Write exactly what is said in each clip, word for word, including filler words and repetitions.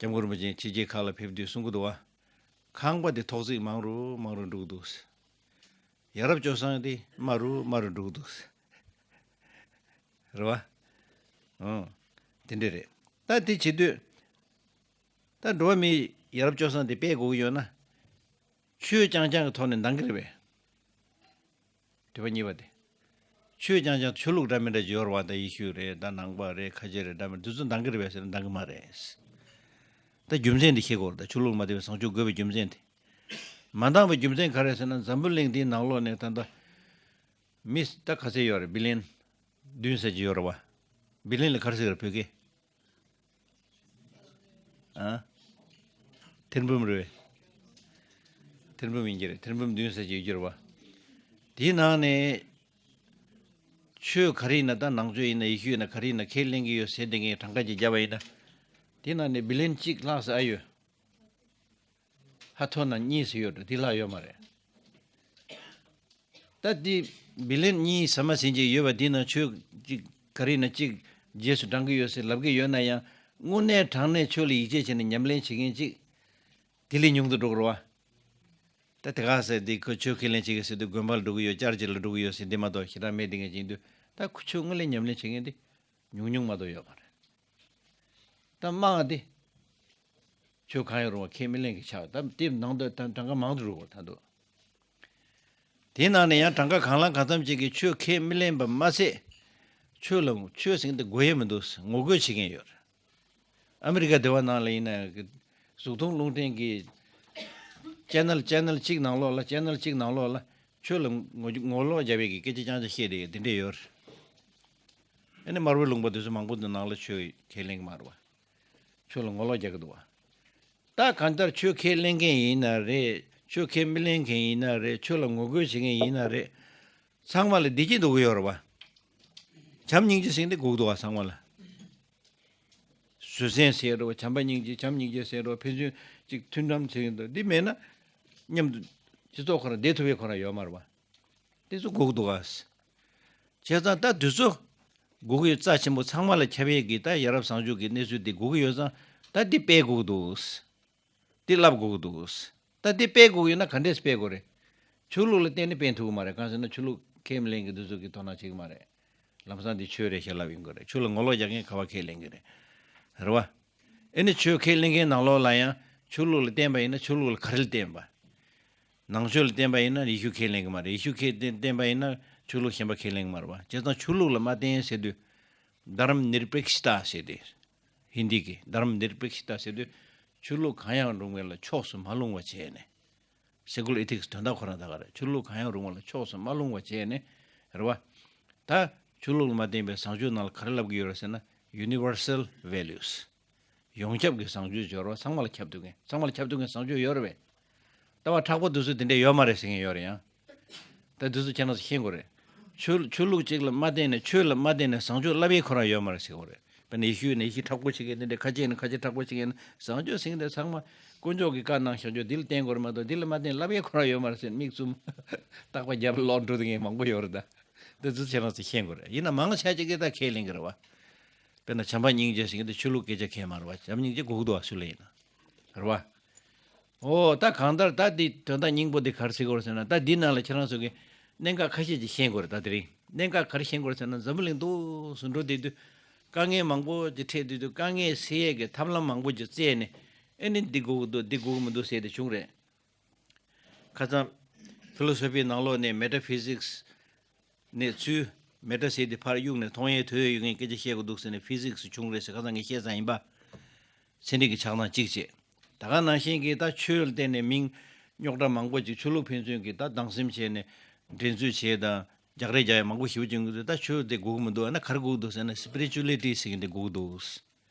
སྐྱབས་མགོན་རིན་པོ་ཆེ་ཕྱི་རྒྱལ་ཁག་ལ་ཕེབས་དུས་གསུང་གི་འདུག་བ། ཁང་པ་དེ་ཐོག་བརྩེགས་མང་རུ་མང་རུ་འགྲོ་གི་འདུག། ཡ་རབས་སྤྱོད་བཟང་དེ་དམའ་རུ་དམའ་རུ་འགྲོ་གི་འདུག། རེད་བ། ཨང་། དེ་འདྲ་རེད། ད་དེ་བྱེད་དུས། ད་འགྲོ་བ་མིའི་ཡ་རབས་སྤྱོད་བཟང་དེ་སྤེལ་དགོས་ཀྱི་ཡོད་ན། ཆོས་རྐྱང་རྐྱང་གི་ཐོག་ནས་འདང་གི་རེད་པས། དྲི་བ་གཉིས་པ་དེ། ཆོས་རྐྱང་རྐྱང་ཆོས་ལུགས་འདྲ་མི་འདྲ་ཅིག་ཡོད་རེད་བ། ད་ཡེ་ཤུ་རེད། ད་ནང་པ་རེད། ཁ་ཆེ་རེད། འདྲ་མི་འདི་ཚོ་འདང་གི་རེད་པས་ཟེར་ན་འདང་གི་མ་རེད། ད་རྒྱུ་མཚན་དེ་ཤེས་དགོས་རེད། ད་ཆོས་ལུགས་མ་བསྟེན་པའི་བཟང་སྤྱོད་དགོས་པའི་རྒྱུ་མཚན་དེ། མ་འདང་བའི་རྒྱུ་མཚན་ག་རེ་ཟེར་ན། འཛམ་བུ་གླིང་འདིའི་ནང་ལོགས་ནས་ད་ལྟ་མི་ད་ག་ཚད་ཡོད་རེད། བི་ལིན་བདུན་ཙམ་ཅིག་ཡོད་རེད་བ། བི་ལིན་ལ་ག་རེ་ཟེར་གི་རེད་བོད་སྐད། ཨ། ཐེར་འབུམ་རེད། ཐེར་འབུམ་ཡིན་གྱི་རེད། ཐེར་འབུམ་བདུན་ཙམ་ཅིག་ཡོད་ཀྱི་རེད་བ། དེའི་ནང་ནས་ཆོས་ག་རེ་ཡིན་ན། ད་ནང་ཆོས་ཡིན་ན། ཡེ་ཤུ་ཡིན་ན། ག་རེ་ཡིན་ན་ཁས་ལེན་གྱི་ཡོད་ཟེར་དེ་ངས་གྲངས་ཀ་ཅིག་བརྒྱབ་པ་ཡིན་ན། དེའི་ནང་ནས་བི་ལིན་གཅིག་ལྷག་ཙམ་ཨ་ཡོད། ཧ་ཐོ་ན་གཉིས་ཙམ་ཡོད་འགྲོ། དེ་ལྷག་ཡོད་མ་རེད། ད་དེ་བི་ལིན་གཉིས་ཟ་མ་ཟིན་ཅིག་ཡོད་པ་དེ་ནང་ཆོས་ཅིག་ག་རེ་ཡིན་ན་ཅིག་རྗེས་སུ་འབྲང་གི་ཡོད་ཟེར་ལབ་ཀྱི་ཡོད་ན་ཡང་། དངོས་གནས་དྲང་གནས་ཆོས་ལ་ཡིད་ཆེས་བྱས་ནས་ཉམས་ལེན་བྱེད་མཁན་ཅིག་དེ་ལས་ཉུང་དུ་འགྲོ་གི་རེད་བ། ད་དེ་ག་ཟེར་དེ་ཁོ་ཆོས་ཁས་ལེན་བྱེད་ཀྱི་ཟེར་དུས་དགོན་པ་ལ་འགྲོ་གི་ཡོད། ཅར་ཅི་ལ་འགྲོ་གི་ཡོད་ཟེར་དེ་མ་གཏོགས་ཞེ་དྲག་མེད། དེ་ངས་བྱེད་དུས་ད་ཁོ་ཆོས་དངོས་ལ་ཉམས་ལེན་བྱེད་མཁན་དེ་ཉུང་ཉུང་མ་གཏོགས་ཡོད་མ་རེད། ད་དམངས་དེ་ཆོས་གང་ཡང་རུང་བ་ཁས་མི་ལེན་གྱི་ཆགས། ད་དེ་ནང་དུ་ད་གྲངས་ཀ་མང་དུ་འགྲོ་གི་ད་འདུག། དེའི་ནང་ནས་ཡང་གྲངས་ཀ་གང་ལ་གང་འཚམ་ཅིག་གིས་ཆོས་ཁས་མི་ལེན་པ་མ་ཟད། ཆོས་ལ་ཆོས་ཟེར་མཁན་དེ་དགོས་ཡས་མི་འདུག། ངོ་རྒོལ་བྱེད་མཁན་ཡོད་རེད། ཨ་མི་རི་ཀ་འདི་པ་ནང་ལ་ཡིན་ན་གཟུགས་མཐོང་རླུང་འཕྲིན་གྱི་ཅེ་ནལ་ཅེ་ནལ་གཅིག་ནང་ལོགས་ལ། ཅེ་ནལ་གཅིག་ནང་ལོགས་ལ་ཆོས་ལ་ངོ་ངོ་ལོག་རྒྱག་པའི་གི་སྐད་ཆ་རྐྱང་རྐྱང་བཤད་བསྡད་ཡོད། དེ་འདྲས་ཡོད་རེད། ཨ་ནི་དམར་པོའི་ལུང་པ་དེ་ཚོ་མང་པོ་འདི་ནང་ལ་ཆོས་ཁས་ལེན་གྱི་མ་རེད་བ། ཆོས་ལ་ངོ་ལོག་རྒྱག་གི་འདུག་བ། ད་གང་ལྟར་ཆོས་ཁས་ལེན་མཁན་ཡིན་ན་རེད། ཆོས་ཁས་མི་ལེན་མཁན་ཡིན་ན་རེད། ཆོས་ལ་ངོ་རྒོལ་བྱེད་མཁན་ཡིན་ན་རེད། ཚང་མ་ལ་བདེ་སྐྱིད་འདོད་ཀྱི་ཡོད་རེད་བ། བྱམས་སྙིང་རྗེ་ཟེར་མཁན་དེ་དགོས་ཀྱི་འདུག་བ། ཚང་མ་ལ། བཟོད་བསྲན་ཟེར་རོ། བྱམས་པ་སྙིང་རྗེ། བྱམས་སྙིང་རྗེ་ཟེར་རོ། ཕན་ཚུན་གཅིག་མཐུན་འགྲམ་ཟེར་གྱི་འདུག། འདི་མེད་ན་མཉམ་དུ་སྤྱི་ཚོགས་ཁོ་རང་བསྡད་ཐུབ་ཡས་ཁོ་རང་ཡོད་མ་རེད་བ། དེ་ཚོ་དགོས་ཀྱི་འདུག་ག། བྱས་ཙང་ད་དུས་ཚོད་དགོས་ཀྱི་ཡོད། རྩ་ཆེན་པོ་ཚང་མ་ལ་ཁྱབ་ཡས་ཀྱི་ད་ཡ་རབས་བཟང་སྤྱོད་ཀྱི་གནས་ཚུལ་འདི་དགོས་ཀྱི་ཡོད་ཙང་། ད་འདི་སྤེལ་དགོས་ཀྱི་འདུག། འདི་བསླབ་དགོས་ཀྱི་འདུག། ད་འདི་སྤེལ་དགོས་ཀྱི་ཡོད་ན་ག་འདྲས་སྤེལ་དགོས་རེད། ཆོས་ལུགས་ལ་བརྟེན་ནས་སྤེལ་ཐུབ་ཀྱི་མ་རེད། གང་ཟེར་ན་ཆོས་ལུགས་ཁས་མི་ལེན་མཁན་འདི་ཚོ་གིས་དོ་སྣང་བྱེད་ཀྱི་མ་རེད། ལམ་སང་འདི་ཆོས་རེད་ཞེས་ལབ་ཡོང་གི་རེད། ཆོས་ལ་ངོ་ལོག་རྒྱག་མཁན་ག་པར་ཁས་ལེན་གི་རེད། རེད་བ། ཨེ་ནི་ཆོས་ཁས་ལེན་མཁན་ནང་ལོགས་ལ་ཡང་ཆོས་ལུགས་ལ་བརྟེན་པ་ཡིན་ན་ཆོས་ལུགས་ལ་ག་རེ་ལ་བརྟེན་པ། ནང་ཆོས་ལ་བརྟེན་པ་ཡིན་ན་ཡེ་ཤུ་ཁས་ལེན་གི་མ་རེད། ཡེ་ཤུ་ཁས་བརྟེན་བརྟེན་པ་ཡིན་ན་ཆོས་ལུགས་གཞན་པ་ཁས་ལེན་གི་མ་རེད་བ། བྱས་ཙང་ཆོས་ལུགས་ལ་མ་བརྟེན་ཟེར་དུས། དྷརྨ་ནིར་པེག་ཤི་ཏཱ་ཟེར་དུས། ཧིན་དི་གི་དྷརྨ་ནིར་པེག་ཤི་ཏཱ་ཟེར་དུས། ཆོས་ལུགས་གང་ཡང་རུང་བ་ལ་ཕྱོགས་སུ་མ་ལྷུང་བ་བྱས་ནས། སེ་ཀུ་ལར་ཨེ་ཐིག་སི་དོན་དག་ཁོ་རང་ད་ག་རེད། ཆོས་ལུགས་གང་ཡང་རུང་བ་ལ་ཕྱོགས་སུ་མ་ལྷུང་བ་བྱས་ནས། རེད་བ། ད་ཆོས་ལུགས་ལ་མ་བརྟེན་པའི་བཟང་སྤྱོད་ནང་ལ་ག་རེ་ལབ་ཀྱི་ཡོད་རེད་ཟེར་ན། ཡུ་ནི་ཝར་སལ་ཝེ་ལུས། ཡོངས་ཁྱབ་ཀྱི་བཟང་སྤྱོད་སྦྱོར་བ། ཚང་མ་ལ་ཁྱབ་ཐུབ་མཁན། ཚང་མ་ལ་ཁྱབ་ཐུབ་མཁན་བཟང་སྤྱོད་ཡོད་རེད་པས། ལྟ་བ་མཁྲེགས་པོ་དེ་ཚོ་དེ་འདྲ་ཡོད་མ་རེད་ཟེར་མཁན་ཡོད་རེད་ཡང་། ད་དེ་ཚོ་ཁྱེད་རང་ཚོ་ཤེས་དགོས་རེད། ཆོས་ཆོས་ལུགས་གཅིག་ལ་མ་བརྟེན་ནས། ཆོས་ལ་མ་བརྟེན་ནས་བཟང་སྤྱོད་བསླབ་ཡས་ཁོ་རང་ཡོད་མ་རེད་ཟེར་དགོས་རེད། དཔེར་ན་ཡེ་ཤུ་ཡིན་ན་ཡེ་ཤུ་མཁྲེགས་པོ་བྱེད་མཁན་དེ་འདྲ། ཁ་ཆེ་ཡིན་ན་ཁ་ཆེ་མཁྲེགས་པོ་བྱེད་མཁན་ཡིན་ན། བཟང་སྤྱོད་ཟེར་མཁན་དེ་ཚང་མ་དཀོན་མཆོག་གིས་བཀའ་གནང་བཞག་ཆོག། འདི་ལ་བརྟེན་དགོས་རེད་མ་གཏོགས་འདི་ལ་མ་བརྟེན་བསླབ་ཡས་ཁོ་རང་ཡོད་མ་རེད་ཟེར་མིག་བཙུམ། རྟག་པར་རྒྱབ་ལོག་འགྲོ་དེ་ངས་མང་པོ་ཡོད་རེད་ད། དེ་ཚོ་ཁྱེད་རང་ཚོ་ཤེས་དགོས་རེད། ཡིན་ན་མང་ཆེ་ཅིག་གིས་ད་ཁས་ལེན་གི་རེད་བ། དཔེར་ན་བྱམས་པ་སྙིང་རྗེ་ཟེར་མཁན་དེ་ཆོས་ལུགས་སྐད་ཆ་ཁས་མ་རེད་བ། བྱམས་སྙིང་རྗེ་དགོས་ཀྱི་འདུག་བ། སུ་ལ་ཡིན་ན། རེད་བ། ཨོ་ད་གང་ལྟར་ད་འདི་དོན་དག་སྙིང་པོ་འདི་ག་རེ་ཟེར་དགོས་རེད་ཟེར་ན། ད་འདི་ནང་ལ་ཁྱེད་རང་ཚོ་གིས་གནད་འགག་ཁ་ཤས་ཅིག་ཤེས་དགོས་རེད། ད་དེ་རིང་གནད་འགག་ག་རེ་ཤེས་དགོས་རེད་ཟེར་ན། འཛམ་བུ་གླིང་འདུག་སེ་འགྲོ་བསྡད་དུས་དཀའ་ངལ་མང་པོ་ཅིག་འཕྲད་བསྡད་དུས། དཀའ་ངལ་སེལ་ཡས་ཀྱི་ཐབས་ལམ་མང་པོ་ཅིག་བཙལ་ནས། ཨེ་ནི་འདི་དགོས་ཀྱི་འདུག། འདི་དགོས་ཀྱི་མི་འདུག་ཟེར་ཏེ་བྱུང་རེད། ཁ་སང་ཕི་ལོ་སོ་ཕིའི་ནང་ལོགས་ནས་མེ་ཊ་ཕི་ཟིག་སི་ནས་ཚུར་མེ་ཊ་ཟེར་དེ་ཕར་གཡུགས་ནས་མཐོང་ཡས་ཐོས་ཡས་ཡོད་མཁན་སྐད་ཆ་བཤད་དགོས་འདུག་ཟེར་ནས། ཕི་ཟིག་སི་བྱུང་རེད་ཟེར་ཁ་སང་ངས་བཤད་ཚར་ཡིན་པ། ཚན་རིག་གི་ཆགས་སྡང་གཅིག་བྱས། ད་ག་ནང་བཞིན་གྱི་ད་ཆོས་ལ་བརྟེན་ནས་མིང་རྙོག་དྲ་མང་པོ་ཅིག། ཆོས་ལུགས་ཕན་ཚུན་གྱི་ད་སྡང་སེམས་བྱས་ནས་འགྲན་རྩོད་བྱས་དང་རྒྱག་རེས་རྒྱག་ཡ་མང་པོ་ཞེ་པོ་ཅིག་ཡོང་གི་འདུག། ད་ཆོས་དེ་དགོས་ཀྱི་མི་འདུག། ཨ་ན་ག་རེ་དགོས་ཀྱི་འདུག་ཟེར་ན། སི་པི་རི་ཅུ་ལི་ཊི་ཟེར་མཁན་དེ་དགོས་ཀྱི་འདུག།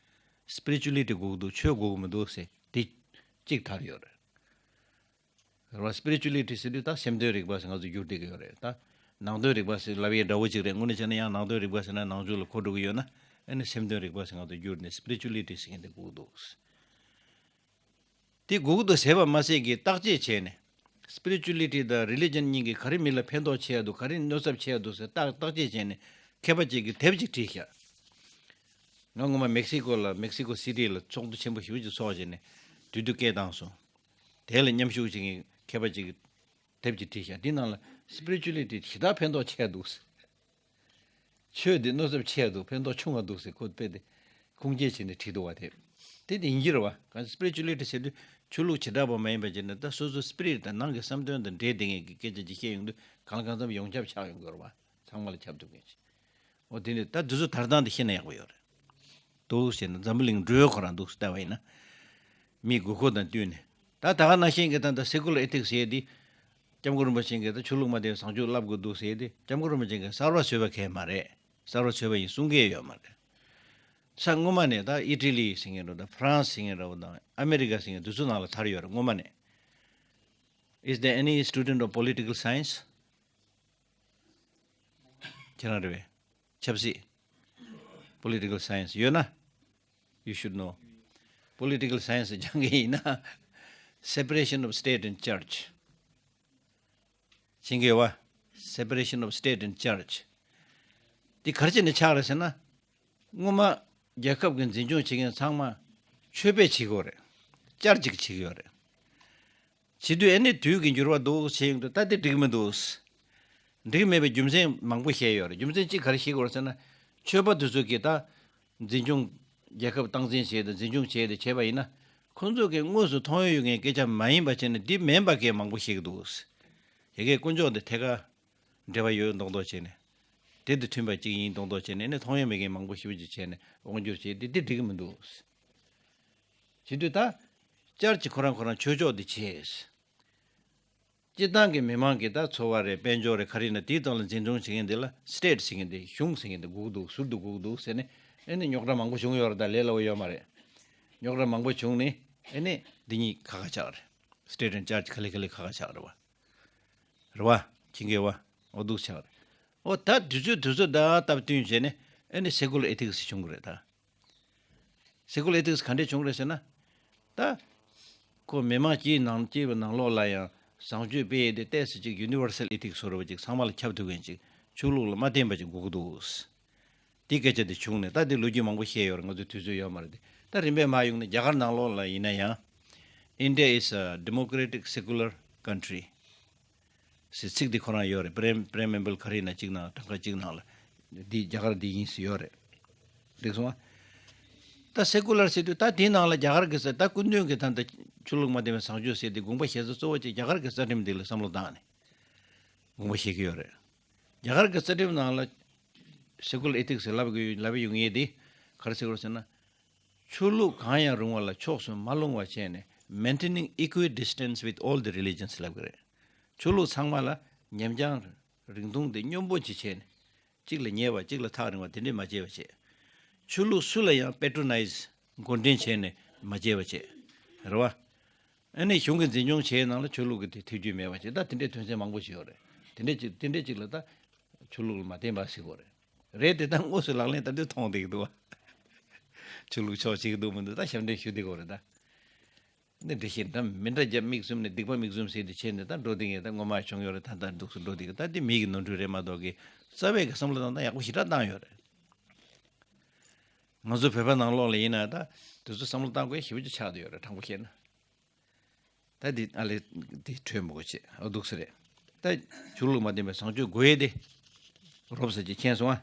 སི་པི་རི་ཅུ་ལི་ཊི་དགོས་ཀྱི་འདུག། ཆོས་དགོས་ཀྱི་མི་འདུག་ཟེར་དེ་གཅིག་དར་ཡོད་རེད། རེད་བ། སི་པི་རི་ཅུ་ལི་ཊི་ཟེར་དུས་ད་སེམས་དོན་རིག་པ་ཟེར་ང་ཚོ་བསྒྱུར་བསྡད་ཀྱི་ཡོད་རེད། ད་ནང་དོན་རིག་པ་ཟེར་ལབ་ཡས་འདྲ་བོ་ཅིག་རེད། དངོས་གནས་བྱས་ན་ཡང་ནང་དོན་རིག་པ་ཟེར་ན་ནང་ཆོས་ལ་གོ་འགྲོ་གི་ཡོད་ན། ཨ་ནི་སེམས་དོན་རིག་པ་ཟེར་ང་ཚོ་བསྒྱུར་ནས་སི་པི་རི་ཅུ་ལི་ཊི་ཟེར་མཁན་དེ་དགོས་ཀྱི་འདུག། དེ་དགོས་ཀྱི་འདུག་ཟེར་བ་མ་ཟད་ཀྱི་བརྟག་དཔྱད་བྱས་ནས། སི་པི་རི་ཅུ་ལི་ཊི་དང་རི་ལི་ཇན་གཉིས་ཀྱིས་ག་རེ་མི་ལ་ཕན་ཐོགས་ཆེ་ཡ་འདུག། ག་རེ་གནོད་ཚབས་ཆེ་ཡ་འདུག་ཟེར་བརྟག་བརྟག་དཔྱད་བྱས་ནས་མཁས་པ་ཅིག་གིས་དེབ་ཅིག་བྲིས་ཤག། ང་སྔོན་མ་མེག་སི་ཀོ་ལ་མེག་སི་ཀོ་སི་ཊི་ལ་ཚོགས་འདུ་ཆེན་པོ་ཞེ་པོ་ཅིག་ཚོགས་བྱས་ནས་དུས་དུ་སྐད་བཏང་སོང་། དེ་ལ་མཉམ་ཞུགས་བྱེད་མཁན་མཁས་པ་ཅིག་དེབ་ཅིག་བྲིས་ཤག་དེ་ནང་ལ་སི་པི་རི་ཅུ་ལི་ཊི་ཞེ་དྲག་ཕན་ཐོགས་ཆེ་འདུག་ཆོས་འདི་མནོ་ཚབས་ཆེ་འདུག་ཕན་ཐོགས་ཆུང་བ་འདུག་ཟེར་ཁོ་དཔེ་དེ་ཁུངས་སྐྱེལ་བྱས་ནས་བྲིས་འདུག་བ། དེ་དེ་དེ་ཡིན་གྱི་རེད་བ། གང་སི་པི་རི་ཅུ་ལི་ཊི་ཟེར་དུས་ཆོས་ལུགས་བྱེ་བྲག་པ་མ་ཡིན་པ་བྱས་ནས་ད་སོ་སོའི་སི་པི་རི་ཊི་དང་ནང་གི་བསམ་དོན་དང་འབྲེལ་བསྡད་མཁན་གྱི་སྐད་ཆ་ཅིག་བཤད་ཡོང་དུས་གང་ལ་གང་འཚམ་ཡོངས་ཁྱབ་ཆགས་ཡོང་གི་རེད་བ། ཚང་མ་ལ་ཁྱབ་ཐུབ་མཁན་ཞིག་འོ་དེ་ནི་ད་དུས་ཚོད་ད་ལྟ་འདི་ཤེས་ན་ཡག་པོ་ཡོད་རེད། འདུག་ཟེར་ན་འཛམ་བུ་གླིང་འགྲོས་ཁོ་རང་འདུག་ཟེར་ལྟ་བ་ཡིན་ན། མིའི་དགོས་མཁོ་དང་བསྟུན་ནས། ད་ད་ག་ནང་བཞིན་གྱི་ད་ལྟ་སེ་ཀུ་ལར་ཨེ་ཐིག་སི་ཟེར་དེ། སྐྱབས་མགོན་རིན་པོ་ཆེ་གིས་ད་ཆོས་ལུགས་མ་བསྟེན་བཟང་སྤྱོད་བསླབ་དགོས་འདུག་ཟེར་དེ་སྐྱབས་མགོན་རིན་པོ་ཆེ་གིས་གསར་བ་བཟོས་པ་གང་ཡང་མ་རེད། གསར་བ་བཟོས་པ་ཡིན་གསུང་གི་ཡོད་མ་རེད། ས་སྔོན་མ་ནས་ད་ཨི་ཊ་ལི་ཟེར་མཁན་འདྲ་བོ་དང་ཧྥ་རན་སི་ཟེར་མཁན་འདྲ་བོ་དང་ཨ་མེ་རི་ཀ་ཟེར་མཁན་དེ་ཚོ་ནང་ལ་དར་ཡོད་རེད་སྔོན་མ་ནས། Is there any student of political science? ཁྱེད་རང་རེད་པས། ཆབ་སྲིད། Political science ཡོད་ན། You should know. Political science སྦྱང་གི་ཡིན་ན། Separation of state and church མཁྱེན་གྱི་ཡོད་པ། Separation of state and church དེ་ག་རེ་བྱས་ནས་ཆགས་རེད་ཟེར་ན། སྔོན་མ་རྒྱལ་ཁབ་ཀྱི་འཛིན་སྐྱོང་བྱེད་མཁན་ཚང་མ་ཆོས་པས་བྱེད་ཀྱི་ཡོད་རེད། ཅར་ཅིག་བྱེད་ཀྱི་ཡོད་རེད། བྱེད་དུས་ཨ་ནི་དུས་ཀྱི་འགྱུར་བ་འདུག་བྱེད་ཡོང་དུས་ད་དེ་འགྲིག་མི་འདུག་འགྲིག་མེད་པའི་རྒྱུ་མཚན་མང་པོ་བཤད་ཡོད་རེད། རྒྱུ་མཚན་གཅིག་ག་རེ་བཤད་ཀྱི་ཡོད་རེད་ཟེར་ན། ཆོས་པ་དེ་ཚོ་གིས་ད་འཛིན་སྐྱོང་རྒྱལ་ཁབ་སྟངས་འཛིན་བྱས་ཏེ་འཛིན་སྐྱོང་བྱས་ཏེ་བྱས་པ་ཡིན་ན། ཁོང་ཚོ་གིས་དངོས་སུ་མཐོང་ཡོང་ཡོད་མཁན་སྐད་ཆ་མ་ཡིན་པ་བྱས་ནས་འདི་མིན་པ་སྐད་མང་པོ་བཤད་ཀྱི་འདུག་དེ་གས་དཀོན་མཆོག་འདི་ཐད་ཀར་འབྲེལ་བ་ཡོད་མདོག་མདོག་བྱས་ནས། དེ་དང་མཐུན་པ་གཅིག་ཡིན་མདོག་མདོག་བྱས་ནས་ནི་མཐོང་ཡོང་མེད་མཁན་མང་པོ་ཞེ་པོ་ཅིག་བྱས་ནས་དབང་སྒྱུར་བྱས་ཏེ་འདི་འགྲིག་གི་མི་འདུག་བྱེད་དུས་ད། ཅར་ཅིག་ཁོ་རང་ཁོ་རང་ཆོས་ཕྱོགས་འདི་བྱས། སྤྱིར་བཏང་གི་མི་མང་གི་ད་འཚོ་བ་རེད་དཔལ་འབྱོར་རེད་ག་རེ་ཡིན་ན་དེའི་ཐོག་ལ་འཛིན་སྐྱོང་བྱེད་མཁན་དེ་ལ་སི་ཊེ་ཊི་ཟེར་མཁན་དེ་གཞུང་ཟེར་མཁན་དེ་དགོས་ཀྱི་འདུག་ཟུར་དུ་དགོས་ཀྱི་འདུག་ཟེར་ནས་ཨེ་ནི་རྙོག་དྲ་མང་པོ་བྱུང་ཡོད་རེད། ད་ལས་སླ་བོ་ཡོད་མ་རེད། རྙོག་དྲ་མང་པོ་བྱུང་ནས་ཨེ་ནི་འདི་གཉིས་ཁ་ཁ་ཆགས་རེད། སི་ཊེ་ཊི་ཨེན་ཌི་ཅར་ཅི་ག་ལེ་ག་ལེ་ཁ་ཁ་ཆགས་རེད་བ། རེད་བ། ཁྱེད་ཀྱི་བ། འོ་འདུག་ཆགས་རེད། འོ་ད་དུས་ཚོད་དུས་ཚོད་ད་སྟབས་བསྟུན་བྱས་ནས་ཨེ་ནི་སེ་ཀུ་ལར་ཨེ་ཐིག་སི་བྱུང་གི་རེད་ད། སེ་ཀུ་ལར་ཨེ་ཐིག་སི་ག་འདྲས་བྱུང་རེད་ཟེར་ན། ད། ཁོ་མི་མང་སྤྱིའི་ནང་སྤྱི་པའི་ནང་ལོགས་ལ་ཡང་བཟང་སྤྱོད་སྤེལ་ཡས་དེ་ཏོག་ཙམ་ཅིག་ཡུ་ནི་ཝར་སལ་ཨེ་ཐིག་སི་བཟོ་འདྲ་བ་ཅིག་ཚང་མ་ལ་ཁྱབ་ཐུབ་མཁན་ཅིག་ཆོས་ལུགས་ལ་མ་བརྟེན་པ་ཅིག་དགོས་ཀྱི་འདུག་དེ་སྐད་ཆ་དེ་བྱུང་ནས་ད་དེ་ལོ་རྒྱུས་མང་པོ་བཤད་ཡོད་རེད། ང་ཚོའི་དུས་ཚོད་ཡོད་མ་རེད་དེ། ད་རིམ་པས་མར་ཡོང་ནས་རྒྱ་གར་ནང་ལོགས་ལ་ཡིན་ན་ཡང་། India is a democratic secular country ཟེར་ཚིག་འདི་ཁོ་རང་ཡོད་རེད། པྲེམ་པྲེམ་མེམ་བལ་ག་རེ་ཡིན་ན་གཅིག་ནང་གྲངས་ཀ་གཅིག་ནང་ལ་འདི་རྒྱ་གར་འདི་ཡིན་ཟེར་ཡོད་རེད། འགྲིག་སོང་ཨ། ད་སེ་ཀུ་ལར་ཟེར་དུས་ད་དེའི་ནང་ལ་རྒྱ་གར་གྱི་ས་ད་སྐུ་མདུན་གྱི་ད་ལྟ་ཆོས་ལུགས་མ་བསྟེན་པའི་བཟང་སྤྱོད་ཟེར་དེ་དགོངས་པ་བཞེས་ས་གཙོ་བོ་གཅིག་རྒྱ་གར་གྱི་རྩ་ཁྲིམས་འདི་ལ་བསམ་བློ་བཏང་ནས་དགོངས་པ་བཞེས་ཀྱི་ཡོད་རེད། རྒྱ་གར་གྱི་རྩ་ཁྲིམས་ནང་ལ་སེ་ཀུ་ལར་ཨེ་ཐིག་སི་ལབ་ཀྱི་ལབ་ཡོང་ཡས་དེ་ག་རེ་ཟེར་བ་ཟེར་ན། ཆོས་ལུགས་གང་ཡང་རུང་བ་ལ་ཕྱོགས་སུ་མ་ལྷུང་བ་བྱས་ནས་maintaining equidistance with all the religions ལབ་ཀྱི་རེད། ཆོས་ལུགས་ཚང་མ་ལ་ཉམས་རྒྱང་རིང་ཐུང་དེ་སྙོམས་པོ་ཅིག་བྱས་ནས་གཅིག་ལ་ཉེ་བ་གཅིག་ལ་ཐག་རིང་བ་དེ་འདྲས་མ་བྱས་པ་བྱས། ཆོས་ལུགས་སུ་ལ་ཡང་patronize མགོ་འདྲེན་བྱས་ནས་མ་བྱས་པ་བྱས། རེད་བ། ཨ་ནི་གཞུང་གི་འཛིན་སྐྱོང་བྱས་ནང་ལ་ཆོས་ལུགས་ཀྱི་དེ་ཐེ་བྱུས་མེད་པ་བྱས། ད་དེ་འདྲའི་དོན་ཚན་མང་པོ་ཞིག་ཡོད་རེད། དེ་འདྲའི་ཅིག་དེ་འདྲའི་ཅིག་ལ་ད་ཆོས་ལུགས་ལ་མ་བརྟེན་པ་ཟེར་དགོས་རེད། རེད་དེ་ད་དངོས་སུ་ལག་ལེན་བསྟར་དུས་མཐོང་བསྡད་ཀྱི་འདུག་བ། ཆོས་ལུགས་ཕྱོགས་བྱེད་ཀྱི་འདུག་མི་འདུག་ད་ཞབས་འདྲེན་ཞུ་བསྡད་ཀྱི་ཡོད་རེད་ད། འདི་འདྲ་ཞིག་འདྲ་མི་འདྲ་རྒྱབ་མིག་བཙུམ་ནས་སྡིག་པ་མིག་བཙུམ་ཟེར་དེ་བྱས་ནས་ད་འགྲོ་བསྡད་མཁན་ད་ངོ་མ་བྱུང་ཡོད་རེད། ད་ལྟ་འདུག་སེ་འགྲོ་བསྡད་ཀྱི་ད་འདི་མི་གི་ནོར་འཁྲུལ་རེད་མ་གཏོགས་ཀྱི་རྩ་བའི་གི་བསམ་བློ་བཏང་སྟངས་ཡག་པོ་ཞེ་དྲག་བཏང་ཡོད་རེད། ང་ཚོ་བོད་པ་ནང་ལོགས་ལ་ཡིན་ན་ད་དེ་ཚོ་བསམ་བློ་བཏང་དགོས་ཞེ་པོ་ཅིག་ཆགས་བསྡད་ཡོད་རེད་དྲང་པོ་བཤད་ན། ད་འདི་ཨ་ལེ་འདི་འཕྲོས་མི་དགོས་བྱས་ཨ་འདུག་སེ་རེད། ད་ཆོས་ལུགས་མ་བསྟེན་པའི་བཟང་སྤྱོད་དགོས་ཡས་དེ་རོབ་ཙམ་ཅིག་མཁྱེན་སོང་ཨ།